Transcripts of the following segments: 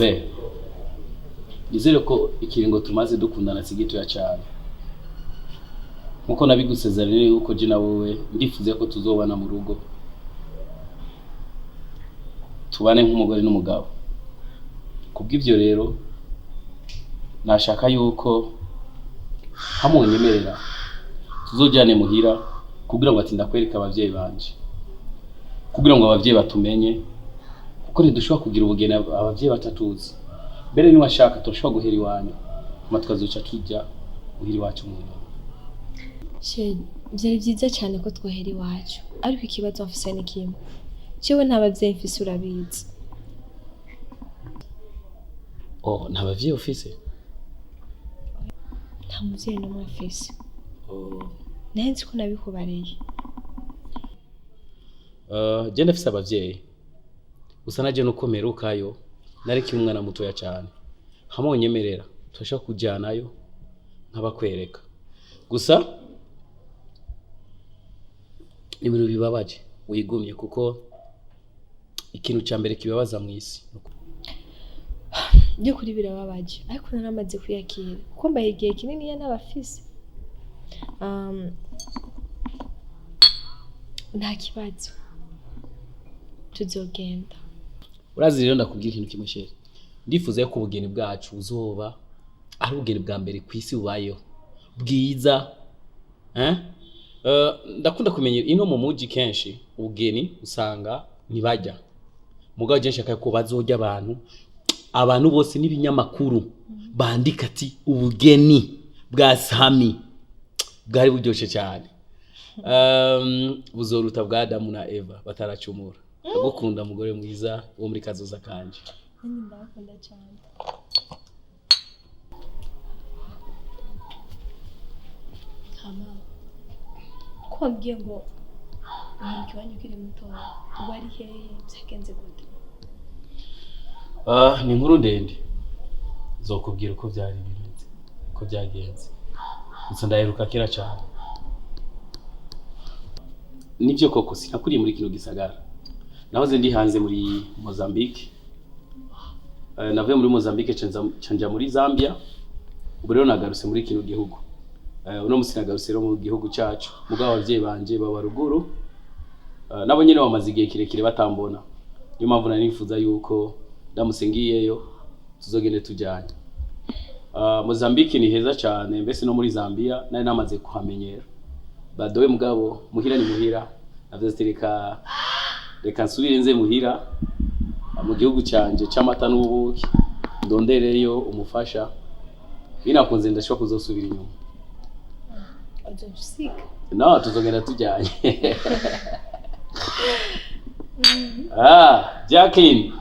Be, nizere ko ikiringo tumaze dukundana si gitoya cyane. Nkuko nabigusezeraniye yuko je na wowe ndifuza ko tuzobana mu rugo, tubane nk'umugore n'umugabo. Kubw'ivyo rero nashaka yuko hamunyemerera tuzojyane muhira kugira ngo ati ndakwereka abavyeyi banje, kugira ngo abavyeyi batumenye, kuko ntidushobora kugira ubugeni abavyeyi batatuzi. Mbere niwashaka turashobora guhera iwanyu, hama tukazoca tujya guhera iwacu mu nyuma. Chéri, byari byiza cyane ko twohera iwacu, ariko ikibazo mfise ni kimwe. Jewe nta bavyeyi mfise, urabizi. Oh, nta bavyeyi ufise? Nta muvyeyi n'umwe mfise. Oh. Naye nzi ko nabikubariye. Je ndafise abavyeyi, gusa naje nuko mperukayo nariko umwana mutoya cyane. Hamwe unyemerera turashobora kujyanayo nkabakwereka. Gusa ni ibintu bibabaje wigumye, kuko ikintu cya mbere kibabaza mu isi By'ukuri birababaje, ariko naramaze kwiyakira kuko mbaye igihe kinini iyo ntabafise. Nta kibazo, tuzogenda. Urazi rero, ndakubwira ikintu kimwe chéri, ndifuza ko ubugeni bwacu buzoba ari ubugeni bwa mbere ku isi bubayeho bwiza, eh? Ndakunda kumenya ino mu muji kenshi ubugeni usanga ntibajya, mugabo je nshaka ko bazojya abantu bose n'ibinyamakuru bandika ati ubugeni bwa Sami bwari buryoshe cyane, buzoruta bwa Adamu na Eva bataracumura. Ndagukunda mugore mwiza wo muri kazoza kanje. Nanjye ndabakunda cyane. Hama ko wambwiye ngo uheruka iwanyu ukiri mutoya, wari hehe? Byagenze gute? Ah, ni inkuru ndende, nzokubwira uko byari bimeze, uko byagenze. Gusa ndaheruka kera cyane. Nibyo koko sinakuriye muri kino gisagara, nahoze ndi hanze muri Mozambique. Navuye muri Mozambique nca nja muri Zambia, ubu rero nagarutse muri kino gihugu. Uno musi nagarutse rero mu gihugu cyacu, mugabo abavyeyi banje baba ruguru. Nabo nyene bamaze igihe kirekire batambona, niyo mpamvu nari nifuza yuko ndamutse ngiyeyo tuzogende tujyanye. Mozambique ni heza cyane, mbese no muri Zambia nari namaze kuhamenyera badowe, mugabo muhira ni muhira. Navuze ati reka nsubire nze muhira mu gihugu cyanjye c'amata n'ubuki, ndondereyo umufasha. Binakunze ndashobora kuzosubira inyuma. Uzogusiga? No, tuzogenda tujyanye. Ah, Jacqueline.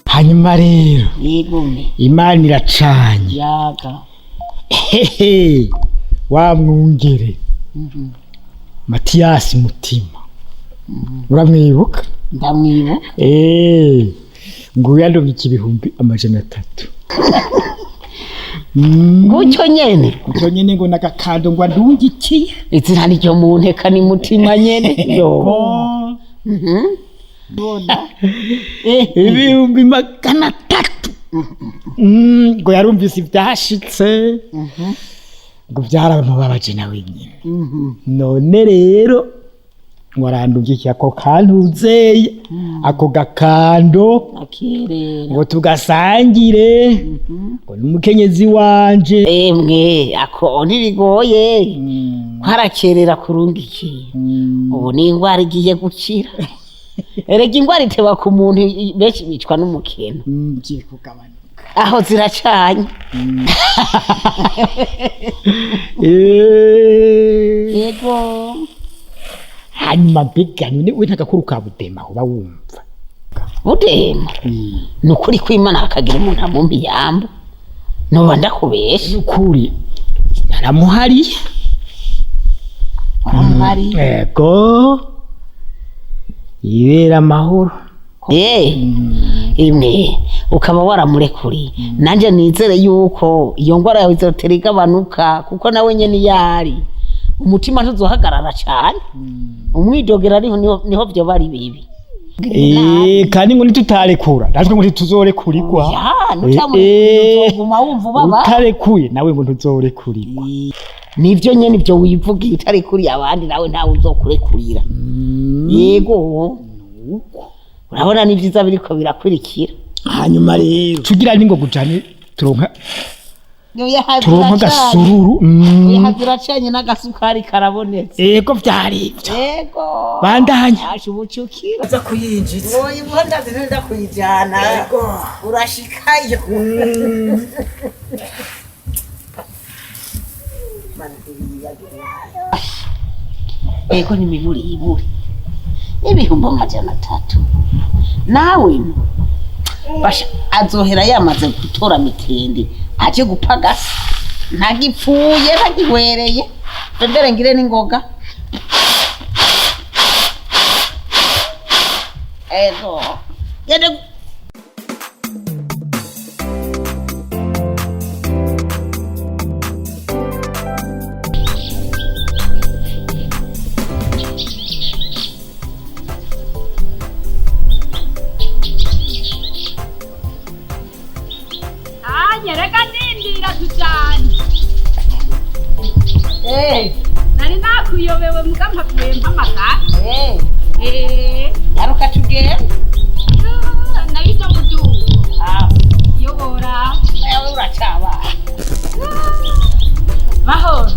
Hanyuma rero Yigume. Imana iracanye. Yaga. Hehe, wa mwungere Matiyasi Mutima, uramwibuka? Ndamwibuka. Ngo yandungika 300,000. Gutyo nyene? Icyo nyene, ngo nagakando ngo andungikiye. Izina ryo mu nteka ni Mutima nyene yo. 300,000. Ngo yarumvise ibyashitse, ngo byaramubabaje nawe nyine. None rero Ngo arandungikiye ako kantuzeye, ako gakando. Akerera. Ngo tugasangire, ngo n'umukenyezi wanje. Emwe, ako ntibigoye, kwarakerera kurungikiye. Ubu ni ingwara igiye gukira. Erega ingwara iteba ku muntu, benshi bicwa n'umukeno. Ngiye kugabanuka. Aho ziracanye. Yego. Hanyuma mbega none we ntagakuru ka Budema uba wumva? Budema, ni ukuri kw'Imana hakagira umuntu amumpa iyambo, noba ndakubesha. Nukuri naramuhariye. Waramuhariye? Ego, yibera amahoro. Eh, imwe ukaba waramurekuriye, nanjye nizere yuko iyo ndwara yawe izotera igabanuka, kuko nawe nyene iyo ari umutima ntuzohagarara cyane, umwidogera ariho niho vyoba ari bibi. Kandi ngo nitutarekura natwe ngo ntituzorekurirwa. Ya, nutamurekuriye uzoguma wumva ubabara. Utarekuye nawe ngo ntuzorekurirwa. Nivyo nyene ivyo wivugiye, utarekuriye abandi nawe ntawe uzokurekurira. Yego, urabona ni vyiza biriko birakurikira. Hanyuma rero tugira ningo gujane turonka agasururu. Ziracanye n'agasukari karabonetse. Ego, vyari ivyo. Yego. Bandanya. Asha ubucukira. Uza kuyinjiza. Oya, ubundi nenda kuyijyana. Urashikayo. Ego, ni miburi iburi. 300,000. Nawe basha azohera yamaze gutora mitende aje gupagasa, ntagipfuye ntagihwereye, mbere ngire n'ingoga. Ego gende. Anye, reka ndindira tujane. Eh, Nari nakuyobewe muga mpavuye mpamagara. eh, Eh, nyaruka tugende. Nabyo mudugu. Ah, Yobora. Wewe uracabana. Mahoro.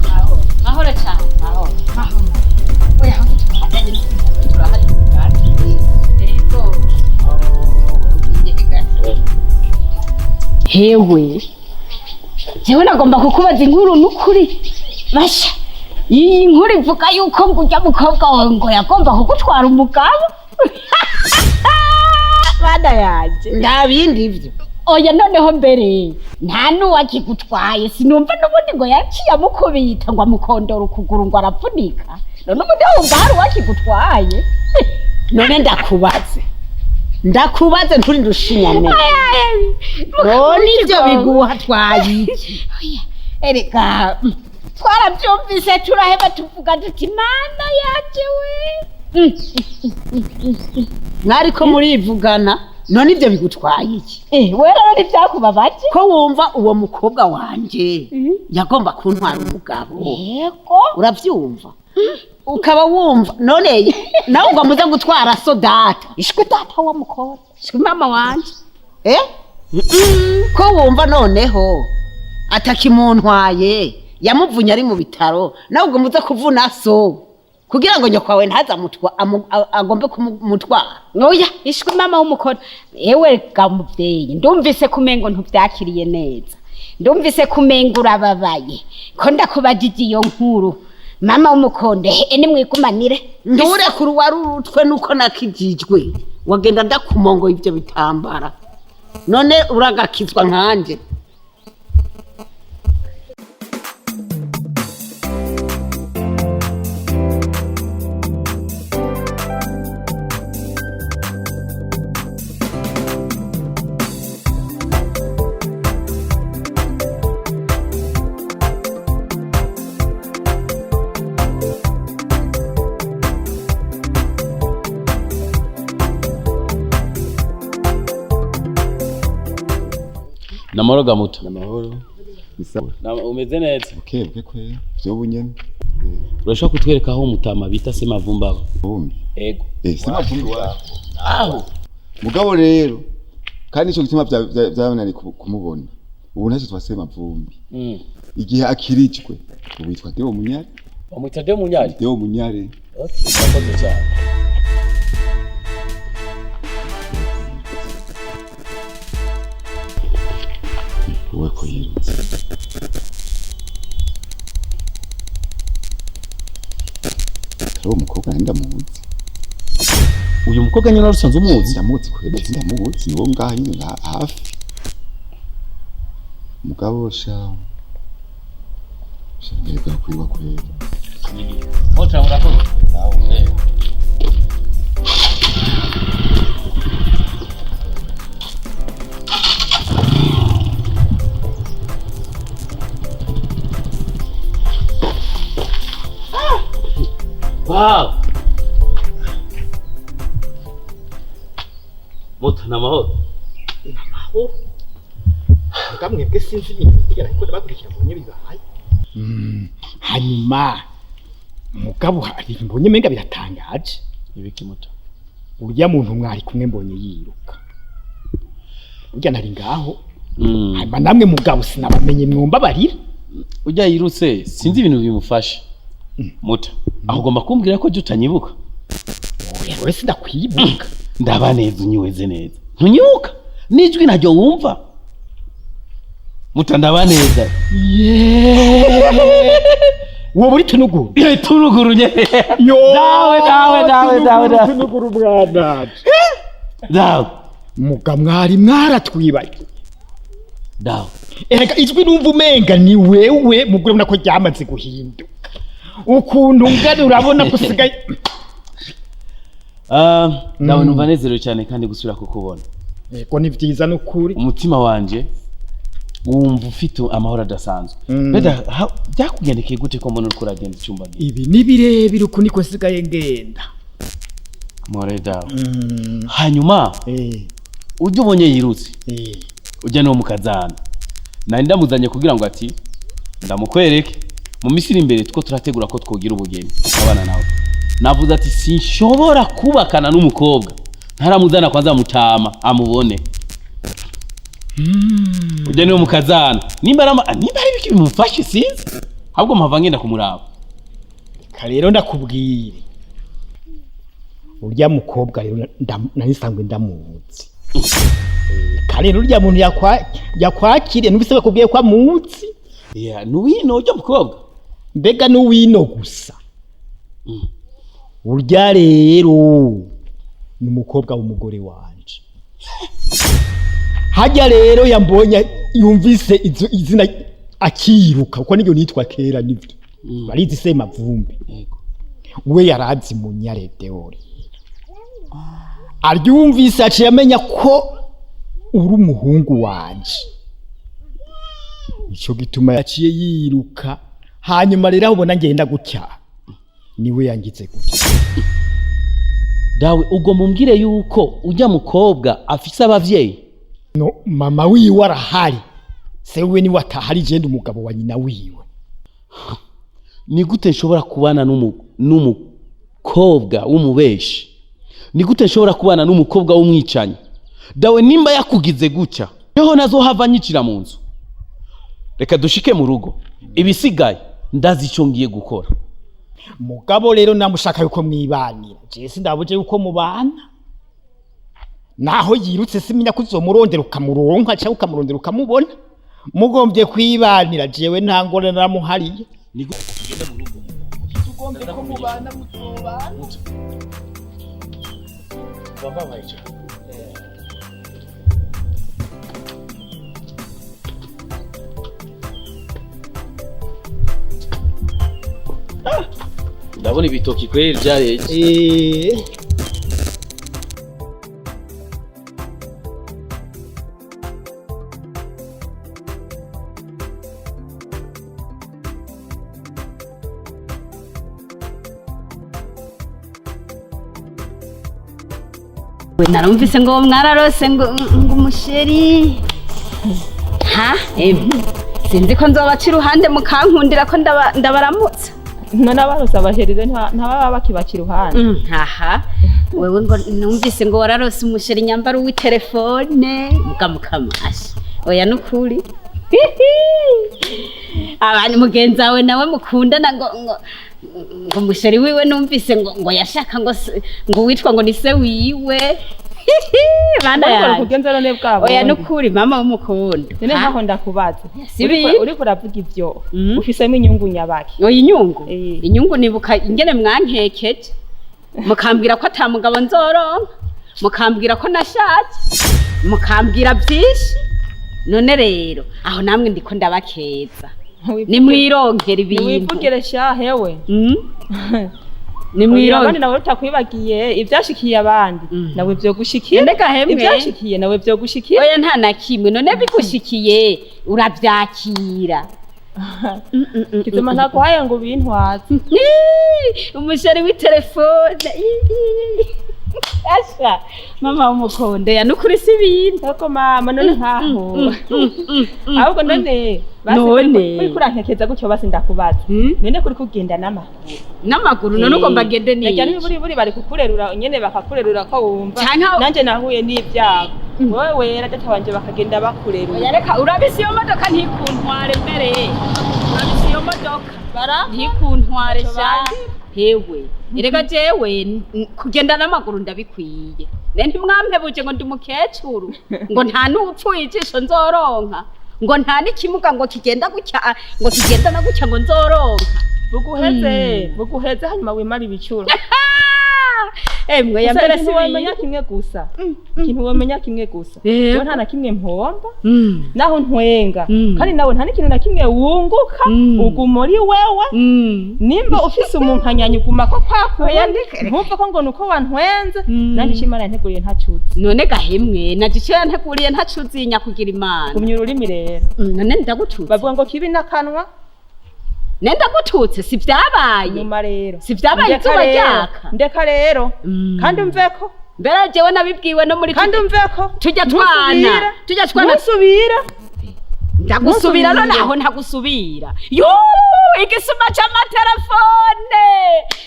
Mahoro cyane. Mahoro. Mahoro. Oya, ajanye n'ukuntu turahari tugane. Yego. Hewe, jewe nagomba kukubaza inkuru n'ukuri. Basha, iyi nkuru ivuga yuko ngo ujya mukobwa wawe ngo yagomba kugutwara umugabo. Bana yanje. Nta bindi ivyo. Oya, noneho mbere nta n'uwakigutwaye, sinumva n'ubundi ngo yaciye amukubita ngo amukondora ukuguru ngo aravunika. None ubundi wumva hari uwakigutwaye? None ndakubaze. Ndakubaze nturi ndushinyane. None ivyo biguha twaye iki? Oya, erega twarabyumvise turaheba, tuvuga tuti mana yaje we. Mwariko murivugana, none ivyo bigutwaye iki? Eh, we rero ntibyakubabaje? Ko wumva uwo mukobwa wanje yagomba kuntwara umugabo. Yego. Uravyumva? Ukaba wumva none nawe ngo muze gutwara so data. Ishwi data wa mukobwa, ishwi mama wanje. Eh? Ko wumva noneho atakimuntwaye, yamuvunye ari mu bitaro, nawe ubwo muze kuvuna so kugira ngo nyoko wawe ntazamutwa agombe kumutwara. Oya, ishwi mama w'umukobwa, ewe ga muvyeyi, ndumvise kumengo ntuvyakiriye neza, ndumvise kumengo urababaye ko ndakubajije iyo nkuru. Mama w'umukonde, he nimwigumanire. Ndure kuri wari urutwe nuko nakijijwe wagenda ndakumongo ivyo bitambara, none uragakizwa nkanje. Namahoro gamuto. Namahoro. Ni sawa. Umeze neza? Buke buke kwe. Vyobu nyene. Urashobora kutwereka aho umutama bita Semavumba aba? Vumbi. Ego. Semavumbi wacu. Aho. Mugabo rero kandi nico gituma vyabananiye kumubona. Ubu ntacyo twa Semavumbi. Igihe akirijwe ubu yitwa Deo Munyare. Bamwita Deo Munyare? Deo Munyare. Okay, urakoze cyane. Wowe ko yirutse. Kari uwo mukobwa nari ndamuzi. Uyu mukobwa nyine wari usanzwe umuzi? Ndamuzi kweli, ndamuzi. Ni wo ngaha nyine hafi. Mugabo sha. Sha ngereka kwiba kweli. Motra urakoze. Eh. Wow! Moto ni amahoro. Amahoro. Mwebwe sinzi ibintu kugira ariko ndabakurikira mbonye bibaye. Hanyuma mugabo hari mbonye menga biratangaje. Ibiki moto? Urya muntu mwari kumwe mbonye yiruka. Urya nari ngaho. Hanyuma namwe mugabo sinabamenye mwumbabarira. Urya yirutse sinzi ibintu bimufashe. Muta, aho ugomba kumbwira ko utanyibuka. Oya, wewe sindakwibuka. Ndaba neza unyiweze neza. Ntunyibuka? Nijwi ntaryo wumva. Muta ndaba neza. Wowe uri tunuguru. Ye tunuguru nye. Yo. Dawe dawe dawe dawe dawe. Tunuguru bwana. Dawe. Muga mwari mwaratwibagiye. Dawe. Erega ijwi numva umenga ni wewe mugure ubona ko ryamaze guhinduka. Ukuntu ungana urabona ko usigaye. Dawe numva nezerewe cyane kandi gusubira kukubona. Yego ni vyiza nukuri. Umutima wanje wumva ufite amahoro adasanzwe. Beda byakugendekeye gute ko mbona uriko uragenda icyumba gito? Ibi ni birebire uku niko nsigaye ngenda. More dawe. Hanyuma ujya ubonye yirutse. Ujya no mukazana. Nari ndamuzanye kugira ngo ati ndamukwereke mu minsi iri imbere two turategura ko twogira ubugeni abana nawe. Navuze ati sinshobora kubakana n'umukobwa ntaramuzana kwanza mutama amubone. Ujya niwo mukazana nimba ari ibiki bimufashe sinzi ahubwo mpava ngenda kumuraba. Reka rero ndakubwire urya mukobwa rero nari sanzwe ndamuzi. Kare urya muntu yakwakiriye nubise bakubwiye ko amuzi. Yeah, nuwino urya mukobwa. Mbega nuwino gusa. Urya rero ni umukobwa w'umugore wanje. Hajya rero yambonye yumvise izina akiruka kuko niryo nitwa kera nivyo. Barizi Semavumbi. We yarazi Munyaredeo. Aryumvise aciye amenya ko uri umuhungu wanje. Ico gituma yaciye yiruka. Hanyuma rero ubona ngenda gutya niwe yangize gutya. Dawe ubwo mumbwire yuko ujya mukobwa afise abavyeyi. No mama wiwe arahari. Se we ni watahari je umugabo wa nyina wiwe. Ni gute nshobora kubana n'umukobwa w'umubeshi? Ni gute nshobora kubana n'umukobwa w'umwicanyi? Dawe nimba yakugize gutya jeho nazohava nyicira mu nzu. Reka dushike mu rugo ibisigaye ndazi ico ngiye gukora. Mugabo rero namushaka yuko mwibanira. Je sindabuje yuko mubana. Naho yirutse simenya kuzomurondera ukamuronka cyangwa ukamurondera ukamubona. Mugombye kwibanira jewe nta ngorane naramuhariye. Ni gute tugende mu rugo? Tugombye ko mubana muzobana. Wababaye cyane. Ndabona ibitoki kweri byareje. We narumvise ngo mwararose ngo umusheri. Ha? Sinzi ko nzobaca iruhande mukankundira ko ndabaramutsa. None abarose abasherire ntababa bakibaca iruhande. Aha wewe ngo numvise ngo wararose umusheri nyambaro w'itelefone mukamukamasha. Oya nukuri abantu mugenzi wawe nawe mukundana ngo umusheri wiwe numvise ngo yashaka ngo ngo witwa ngo ni se wiwe. Bana Ariko yanjye. kugenza none bwabo. Oya nukuri mama w'umukondo. None nkaho ndakubaza. Si Uriko bibi. uriko uravuga ivyo. Ufisemo inyungu nyabaki. Oya inyungu. Inyungu nibuka ingene mwankekeje. Mukambwira ko ata mugabo nzoronka. Mukambwira ko nashaje. Mukambwira byinshi. None rero aho namwe ndiko ndabakeza. Nimwironkera ibintu. Niwivugire sha hewe. Nimwironkere. Abandi nawe utakwibagiye ivyashikiye abandi. Nawe vyo gushikiye. Ndeka hemwe. Ivyashikiye nawe vyo gushikiye. Oya nta na kimwe none bigushikiye uravyakira. Kizima ntaguhaye ngo ubintwaze. Umusheri w'itelefone. Asha mama w'umukondo ya nukuri si ibintu. Ariko mama none nkaho. Ahubwo none basi None. uriko urankekeza gutyo basi ndakubaza. None kuri kugenda n'amaguru. N'amaguru none ugomba ngende Nagira n'iki? niba buri bari kukurerura nyene bakakurerura ko wumva. Canke Nanje nahuye n'ibyago. Wowe wera data wanje bakagenda bakurerura. Oya reka urabise iyo modoka ntikuntware mbere. Urabise iyo modoka ntikuntware sha. Hewe erega jewe kugenda n'amaguru ndabikwiye. Ne ntimwampebuje ngo ndi umukecuru ngo nta n'uwupfuye ijisho nzoronka ngo nta n'ikimuga ngo kigenda gutya ngo kigenda na gutya ngo nzoronka. Buguheze buguheze hanyuma wimara ibicuro. Emwe ya mbere si womenya kimwe gusa. Ikintu womenya kimwe gusa. Jewe nta na kimwe mpomba. Naho ntwenga. Kandi nawe nta n'ikintu na kimwe wunguka uguma uri wewe. Nimba ufise umunkanyanya uguma ko kwakuye ntumva ko ngo nuko wantwenze nanje icyo Imana yanteguriye ntacuzi. None gahemwe naje icyo yanteguriye ntacuzinya kugira Imana. Gumya ururimi rero. None ndagututse. Bavuga ngo kibi n'akanwa. Nenda gututse si vyabaye. Nyuma rero. Si vyabaye izuba ryaka. Ndeka rero. Kandi umveko. Mbere jewe nabibwiwe no muri kandi umveko. Tujya twana. Tujya twana. Ntusubira. Ndagusubira none aho ntagusubira. Yo igisuma c'amatelefone.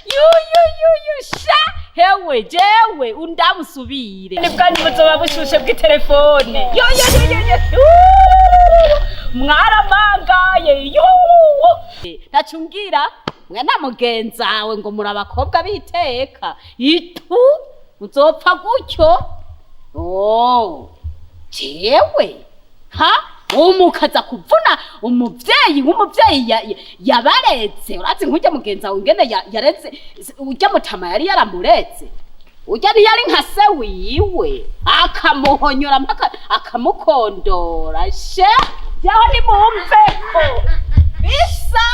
Yu yu yu yu sha. Hewe jewe undamusubire. Ni bwanyu buzoba bushushe bw'itelefone. Yo yo yo yo yo. Mwaramangaye yo. Ntacungira mwe na mugenzawe ngo muri abakobwa biteka. Itu uzopfa gutyo. Oh. Jewe ha umukaza kuvuna umuvyeyi nk'umuvyeyi yabaretse urazi nk'urya mugenzi wawe ingene yaretse urya mutama yari yaramuretse urya ntiyari nka se wiwe akamuhonyora mpaka akamukondora she byaho nimumveko bisa.